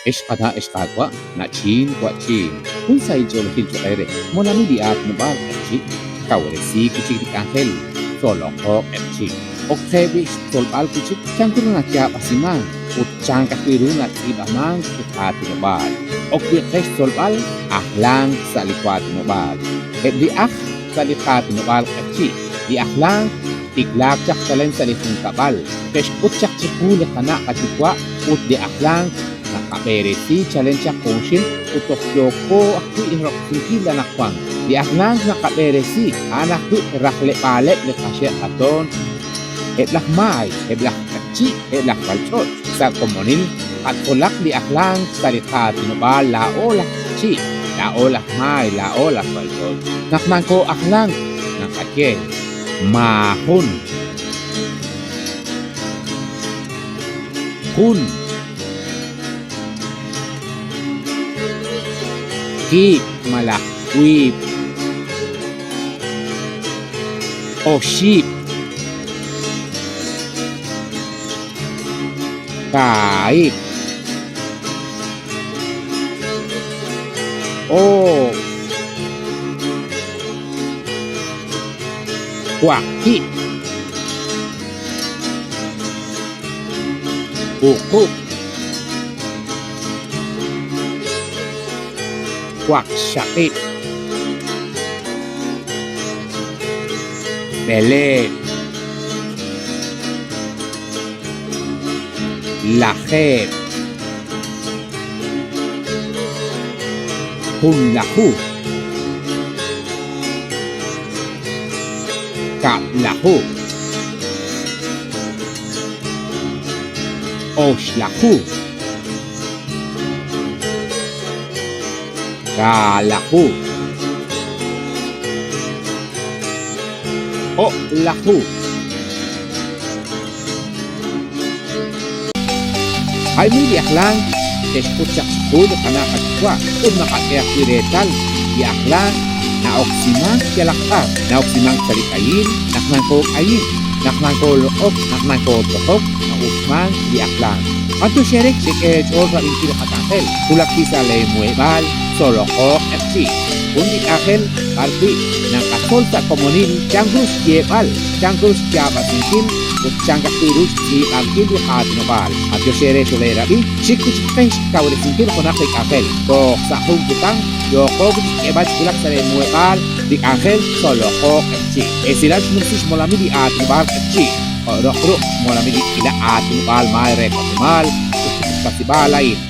Ex qana' ex qaawa', na'chin, wa'chin, jun sahil ch'oolejil cho'q eere, molamil li aatinob'aal q'eqchi', kawresi wi' chik li k'anjel, tzoloqo q'eqchi'. Ok qe b'i' xtzolb'al wi' chik chan ru nayaab'asimank ut chank ajwi' ru natz'iib'amank li qaatinob'aal. Ok wi' qe xtzolb'al ajlank sa' li waatinob'aal. Eb' li ajl sa' li qaatinob'aal q'eqchi', li ajlank xtiklaak chaq chalen sa' li junkab'al, ke'xk'ut chaq chiqu li qana' qayuwa' ut li ajlank naqab'eresi chalen chaq junxil ut toj yooko ajwi' roksinkil anaqwan. Li ajlank naqab'eresi a'an ajwi' rajleb'aaleb' li qaxe' qatoon, eb' laj maay, eb' laj q'eqchi', eb' laj ralch'och'. Sa' komonil qatzolaq li ajlank sa' li qaatinob'aal laa'o laj q'eqchi', laa'o laj maay, laa'o laj ralch'och'. Naq nakoo'ajlank naqaye, Maajun. Jun. Kiib' malaj wiib'. Oxib'. Kaahib'. Oob'. Waqib'. Wuqub'. Waqxaqib'. B'eleeb'. Lajeeb'. Junlaju. Kab'laju. Oxlaju. Kaalaju. O'laju. Jaime li ajlank ke'xk'ut chaq chiqu li qana' qayuwa' ut naqak'e ajwi' reetal li ajlank na'oksimank yalaq b'ar, na'oksimank sa' li k'ayil, naq nakook'ayink, naq nakooloq'ok, naq nakootojok, na'uxmank li ajlank. B'anyox eere xek'e eech'ool rab'inkil li qak'anjel, wulak wi' sa' leemuheb'aal, tzoloqo q'eqchi'. Jun li k'anjel b'arwi' naqatzol sa' komonil chanru xyeeb'al, chanru xyaab'asinkil ut chank ajwi' ru xtz'iib'ankil li qaatinob'aal. B'anyox eere xoleerab'i, xik wi' chik qe xkawresinkil junaq li k'anjel. Toj sa' jun kutan yooqo wi' chik xk'eeb'al chi wulak sa' leemuheb'aal li k'anjel tzoloqo q'eqchi'. Esilal xnumsi xmolamil li aatinob'aal q'eqchi', jo' roq ruq' xmolamil li k'ila aatinob'aal maay re Watemaal ut li puktesib'aal a'in.